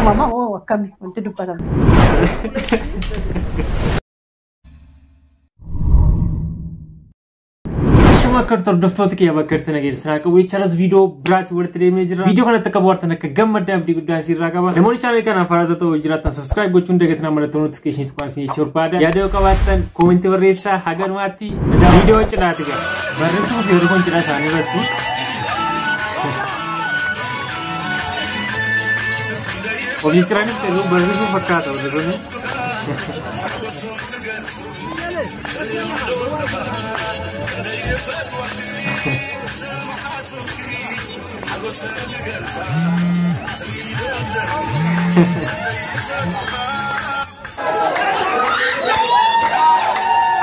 Dirqama moo akkami wanti dubbatamu? Akkuma akka hordoftoota kiyya bakka irratti nageessan haa qabu jecharas viidiyoo biraatti walitti deemee jira. Viidiyoo kanatti akka bohaartan akka gammaddan abdii guddaa isirraa qaba. Namoonni chaanalii kanaaf haaraa ta'uu jiraattan subscribe gochuun dagatinaa mallattoo notification tuqaan isin jechuu barbaada. Yaada yoo qabaattan koomentii barreessaa haga dhumaatti viidiyoo cidhaati gara. Barreessuu fi yeroo kun cidhaa isaanii irratti. Of jechiraanis yeroo barreessuu fakkaata warri kun.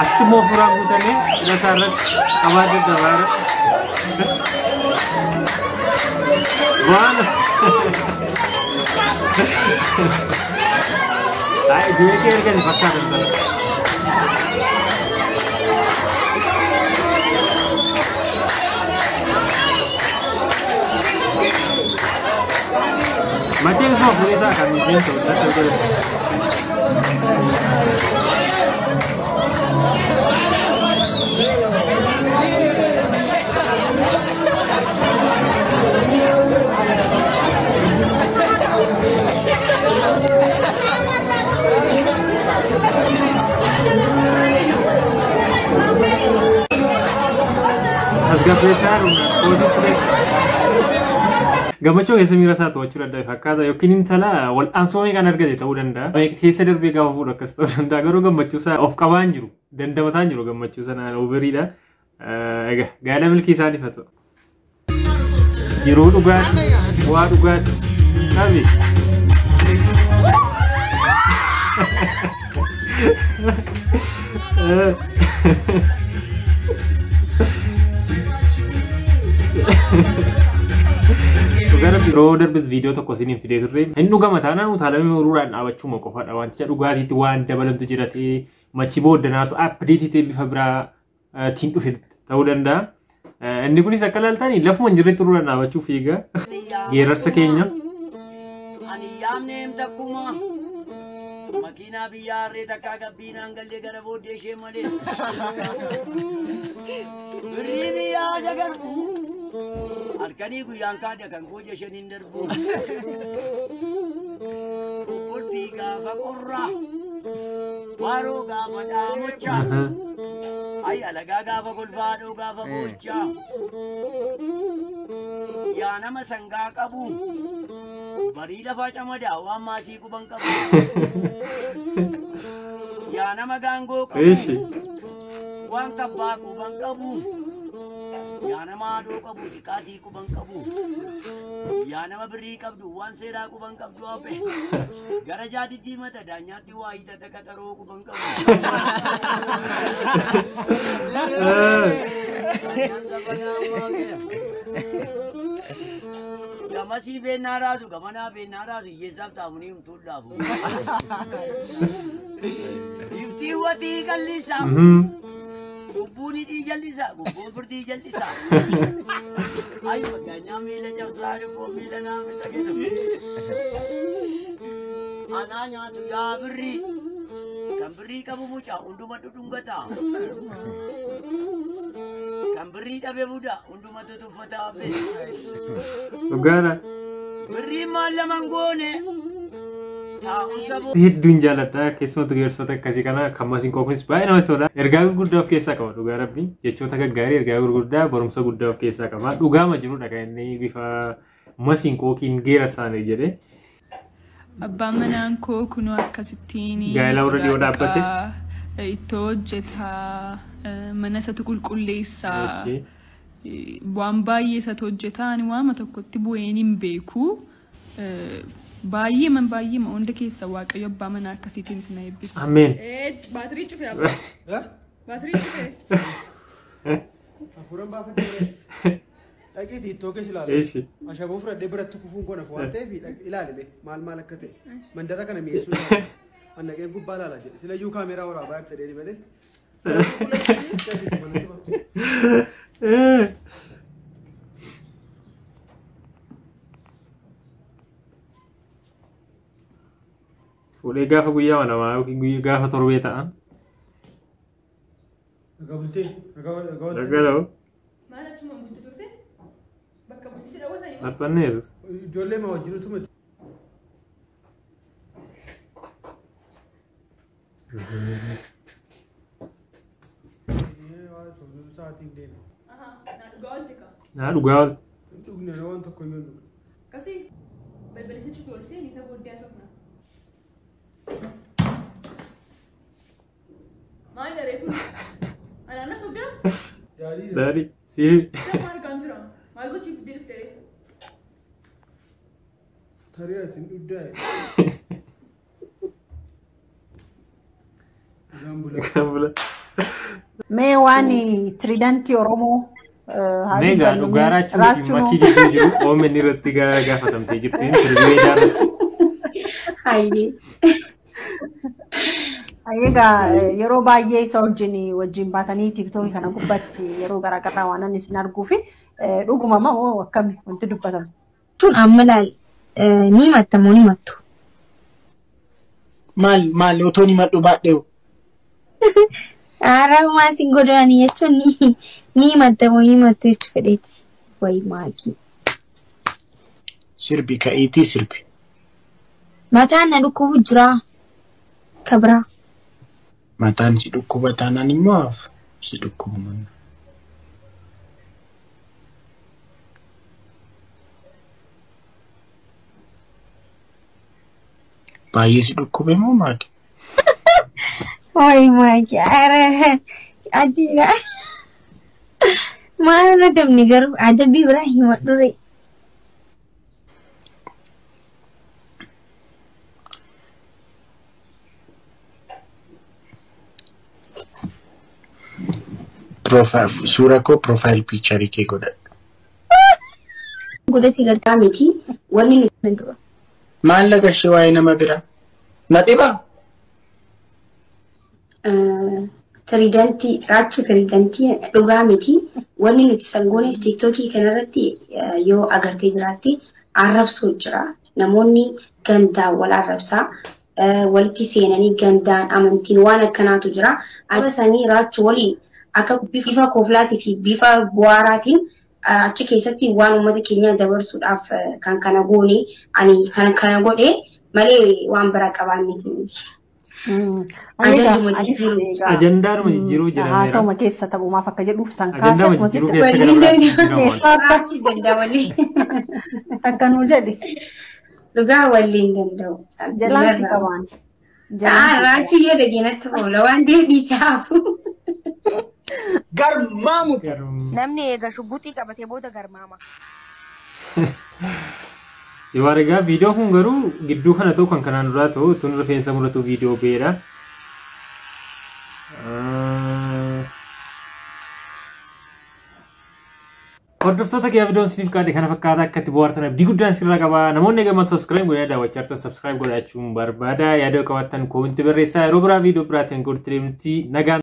Asitti immoo suuraan guutamee cidha isaa irratti qabaa daddabaara. Waan Ay, biyya kee ergani fakkaata sana. Macheen isuma fuudhee ta'a kan miseensa irratti godhate. Tasgabbeessaa humna kootii ture. Gammachuu keessa miira isaa to'achuu danda'a fakkaata yookiin intala wal'aansoo meeqaan argate ta'uu danda'a. Meeqa keessa darbee gaafa fuudhu akkas ta'uu danda'a garuu gammachuu isaa of qabaa hin jiru dandamataa hin jiru gammachuu sanaan overiidha. Egaa gaala milkii isaaniif haa ta'u. Jiruu dhugaati bu'aa dhugaati qabi. Dhugaa yeroo darbes viidiyoo tokko isiniif fidee turre. Hin dhugama taanaan utaalamee muruudhaan dhaabachuu qofadha. Wanticha dhugaatiitti waan dabalamtu jira ta'ee machi booddanaatu update ta'ee bifa biraatiin dhufe ta'uu danda'a. Inni kunis akka ilaaltanii lafuma hin jirretti uruudhaan dhaabachuu fiiga. Geerarsa keenya. Ani yaamneem takkuma makiinaa biyyaa harree takkaa gabbiinaan gallee gara booddee ishee malee. Birrii biyyaa jagarbu halkanii guyyaan kaadha kan koo isheen hin darbu. Obboltii gaafa qorraa waaroo gaafa dhaamochaa ay alagaa gaafa kolfaadhoo gaafa boochaa yaa nama sangaa qabu. Barii lafaa camadaa waan maasii quban qabu. Yaa nama gaangoo qabu. Eeshi. Waan tabbaa quban qabu. Yaa nama haadhoo qabu xiqqaatii quban qabu. Yaa nama birrii qabdu waan seeraa quban qabdu hafe. Gara jaadidii mata daanyaatti waa hiitata qaxaroo quban qabu. Daanyaan safanaa waa fedha. Gamasii beennaa raasu gamanaa beennaa raasu hiyyeessaaf taamunii humtuun laafu. Iftii watii qal'isa. Gubbuun hidhii jal'isa. Gubbuun firdii jal'isa. Ay maggaanyaa miila cabsaa dhufoo miila naa bita kenna. Anaa nyaatu yaa birrii. Kan birrii qabu mucaa hunduma dhudhungata. Kan birrii dhabe buda hundumatu tuffata hafe. Dhugaadha. Birriin maal laman goone taa'umsa Hedduun jaalladha keessumattuu geerarsoota akkasii kana kan masiinqoo kunis baay'ee namatti tola. Ergaa gurguddaa of keessaa qaba dhugaa rabbi. Jechoota gaggaarii ergaa gurguddaa barumsa guddaa of keessaa qaba. Dhugaama jirudha kan inni bifa masiinqookiin geerarsaanii jedhee. Abbaan manaan koo kunoo akkasittiin Gaa'ela warra dhiyoo qodaa dhaabbate. dhiqaa, ittoo hojjetaa, mana isatu qulqulleessaa, waan baay'ee isatu hojjetaa. Ani waama tokkotti bu'een hin beeku. Baay'ee man baay'ee ma hunda keessa Waaqayyo abbaa manaa akkasiitiin isin haa eebbisu. Ameen. Baatirii cufee abbaa. Baatirii cufee. Hafuuraan baafadhe. Dhaqiitii ittoo keessa ilaali. Eeshi. Ashaboo fudhadhee biratti kufuun kun hafu waan ta'eef ilaali mee maal maal akka ta'e. Mandara kana mi'eessuu ilaali. Annaqee gubbaa ilaalaa jedhe. Silayyuu kaameeraa waraabaa jirta deeni malee. Fuudhee gaafa guyyaa lamaa yookiin guyyaa gaafa torbee ta'a. Nagaa bultee nagaa nagaa waltee. Dhaggala'u. Maal achuma bulti turte? Bakka bulti si daawwatanii moo? Maxxanneetu. Ijoollee maa wajjin utuma sa'aatiin deema. Ahaa, naa dhugaa oolte kaa. Naa dhugaa oolte. Hin dhugne na waan tokko iyyuu hin dhugne. Akkasii balballi cufi ol seeni isa booddee haasofna. Maal daree kun? Anaanas hoggaa? Daadhii Daadhii. Siif. Isa maal argaan jira? Maal gochiif fiddee dhufte ree? Tarii ati hin dhugdaa. Nagaan bulaa. Nagaan bulaa. Mee waan tiriidantii Oromoo haa Mee egaa dubbannu dhugaa mee raachuu fi raachuu makii gidduu jiru OMN irratti gaafatamtee jirti. Interviiyuu irratti. Hayyee. Egaa yeroo baay'ee isa wajjin baatanii tiiktookii kana gubbaatti yeroo garaagaraa waan inni isin arguu fi dhuguma moo akkami wanti dubbatamu? Tun amma laal ni himatta moo ni himattu? Maal maal otoo ni madhu baadheewu. Haaraa maa sin godhani jechuun ni himatta moo ni himattu jechuu fedheeti. Wayi maakii. Sirbi ka'iitii sirbi. Mataan na dhukkubu jira. Kabira. Mataan si dhukkuba taanaan immoo hafu si dhukkubu manna. Baay'ee si dhukkube moo maali? Wayi maakii. Haaraa adiidha. Maal adabni garuu adabbii biraa himadhu ree. Profile suura koo profile picture kee godhadhu. Godhatee gartaa miti wanni nuti dura. Maallaqa ishee waa'ee nama biraa. Na dhibaa? Tiriidantii raachu tiriidantii dhugaa miti wanni nuti sangooneef tiiktookii kanarratti yoo agartee jiraatte arrabsoo jira. Namoonni gandaan wal arrabsaa walitti seenanii gandaan amantiin waan akkanaatu jira. Akka sanii raachu walii akka bifa kooflaatii fi bifa bu'aaraatiin achi keessatti waan uummata keenya dabarsuudhaaf kan kana goone ani kan kana godhe malee waan biraa qabaanneeti miti. Ajandaanuma jijjiiruu jedhameera. Haasawuma keessa taphumaaf akka jedhuuf san kaase Ajandaanuma jijjiiruu keessa gara biraatti jijjiiramu waan. Takka nuu jedhi. Dhugaa wallee hin danda'u. Jalaan si qabaan. Raachuu yoo dhageenyatti oola waan ta'eef dhiisaafu. Garmaamu. Namni eega shugguxii qabatee booda garmaama. Jawaar egaa viidiyoo kun garuu gidduu kana ta'u kan kanaan duraa ta'u tun rifeensa muratu viidiyoo beera. Hordoftoota kiyyaa viidiyoon isiniif qaade kana fakkaata akka itti bohaartan abdii guddaan sirraa qaba. Namoonni gammadu subscribe godhaa daawwachaa jirtan subscribe godhachuun barbaada. Yaada qabaattan koomentii barreessaa. Yeroo biraa viidiyoo biraatiin godhutti deemnutti nagaan.